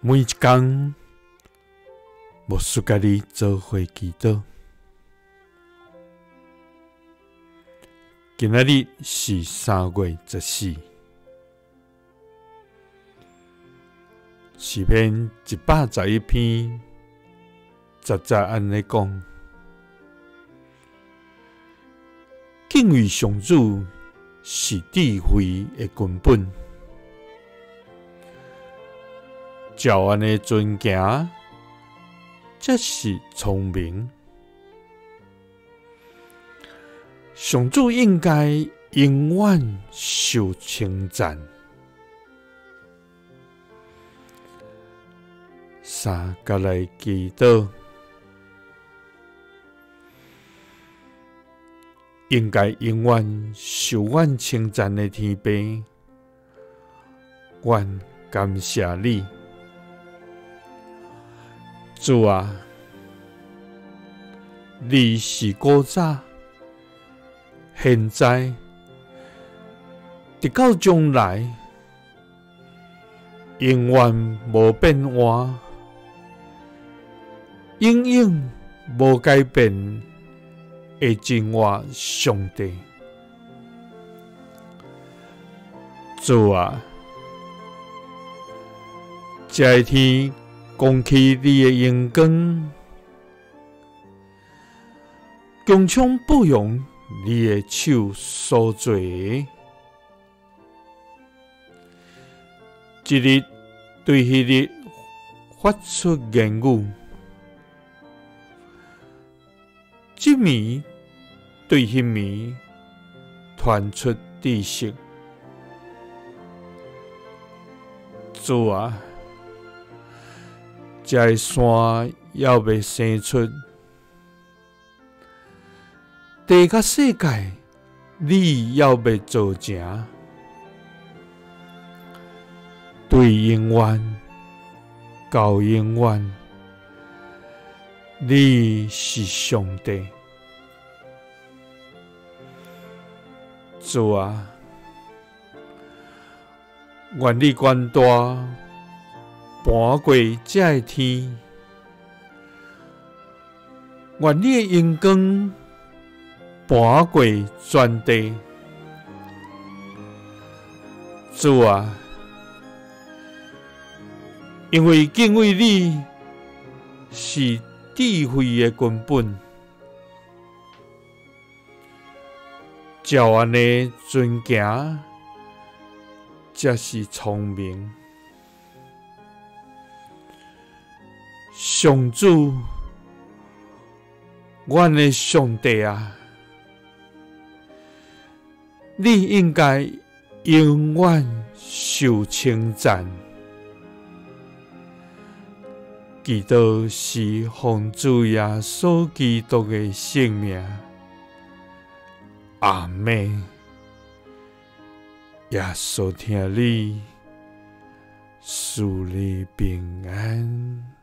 每一工，牧师佮你做伙祈祷。今仔日是3月14，诗篇111篇10节按呢讲：敬畏上主是智慧的根本。照按呢遵行，才是聪明。上主应该永远受称赞。三佮来祈祷，应该永远受阮称赞的天父，阮感谢你，主啊，你是古早、现在、直到将来，永远无变换，永远无改变的真活上帝。主啊，这个天光起你的荣光，强枪不用你的手所做的，一日对彼日发出言语，这暝对彼暝传出知识。主啊，这个山犹未生出，地佮世界，你犹未造成，对永远到永远，你是上帝。主啊，愿你权大盘过这个天，愿你的荣光盘过全地。主啊，因为敬畏你是智慧的根本，照按呢遵行，才是聪明。上主，阮的上帝啊，你应该永远受称赞。祈祷是奉主耶稣基督的圣名，阿们。耶稣听你，赐你平安。